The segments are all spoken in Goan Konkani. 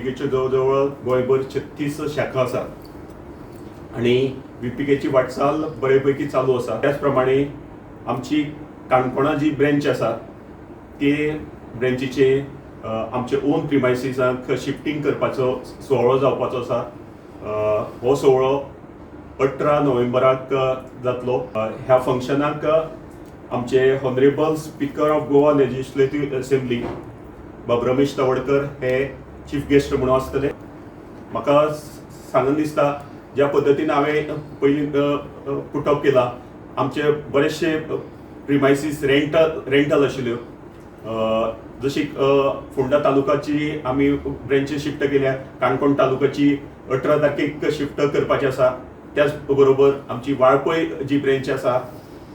व्हीपीकेच्यो जवळ जवळ गोंयभर 36 शाखा आसात आनी व्हीपीकेची वाटचाल बरे पैकी चालू आसा. त्याच प्रमाणे आमची काणकोणा जी ब्रँच आसा ते ब्रँचीचे आमचे ओन प्रिमायसिसांक शिफ्टींग करपाचो सुवाळो जावपाचो आसा. हो सुवाळो 18 नोव्हेंबराक जातलो. ह्या फंक्शनाक आमचे Honourable Speaker of Goa Legislative Assembly बाब रमेश तवडकर हे चीफ गेस्ट म्हणून आसतले. म्हाका सांगन दिसता, ज्या पद्दतीन हांवें पयलीं पुटअप केला, आमचे बरेचशे प्रिमायसीस रेंटल आशिल्ल्यो. जशी फोंडा तालुकाची आमी ब्रँची शिफ्ट केल्या, काणकोण तालुकाची 18 तारखेक शिफ्ट करपाची आसा. त्याच बरोबर आमची वाळपय जी ब्रँच आसा,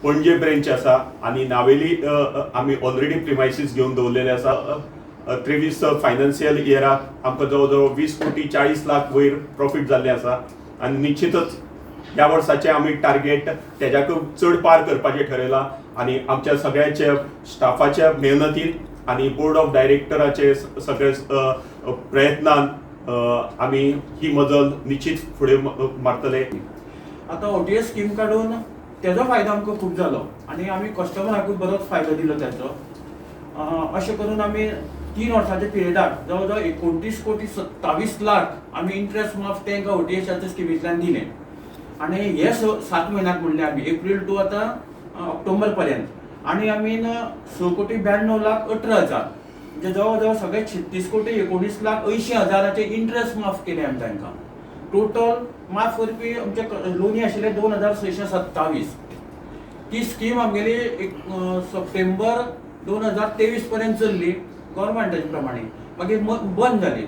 पणजे ब्रँच आसा आनी नावेली आमी ऑलरेडी प्रिमायसीस घेवन दवरलेले आसा. 23 फायनान्शियल इयराक आमकां जवळ जवळ 20 कोटी 40 लाख वयर प्रॉफीट जाल्लें आसा आनी निश्चितच ह्या वर्साचें आमी टार्गेट तेज्याकूय चड पार करपाचें ठरयलां आनी आमच्या सगळ्याच्या स्टाफाच्या मेहनतीन आनी बोर्ड ऑफ डायरेक्टराचे सगळे प्रयत्नान आमी ही मजल निश्चित फुडें मारतले. आतां ओटीएस स्कीम काडून तेजो फायदो आमकां खूब जालो आनी आमी कस्टमराकूय बरोच फायदो दिलो तेचो. अशें करून आमी 3 वर्साच्या पिरियडाक जवळ जवळ 29 कोटी 27 लाख आमी इंट्रस्ट माफ तांकां ओटीएसाच्या स्किमींतल्यान दिले. आनी हे 6-7 म्हयन्याक, म्हणल्यार आमी एप्रील टू आतां ऑक्टोबर पर्यंत आनी आमी 6 कोटी 92 लाख 18 हजार, म्हणजे जवळ जवळ सगळे 36 कोटी 19 लाख 80 हजाराचे इंट्रस्ट माफ केले आमी तांकां. टोटल माफ करपी आमचे लोनी आशिल्ले 2627. ती स्कीम आमगेली एक सप्टेंबर 2023 पर्यंत चल्ली गव्हर्मेंटाच्या प्रमाणे, मागीर बंद जाली.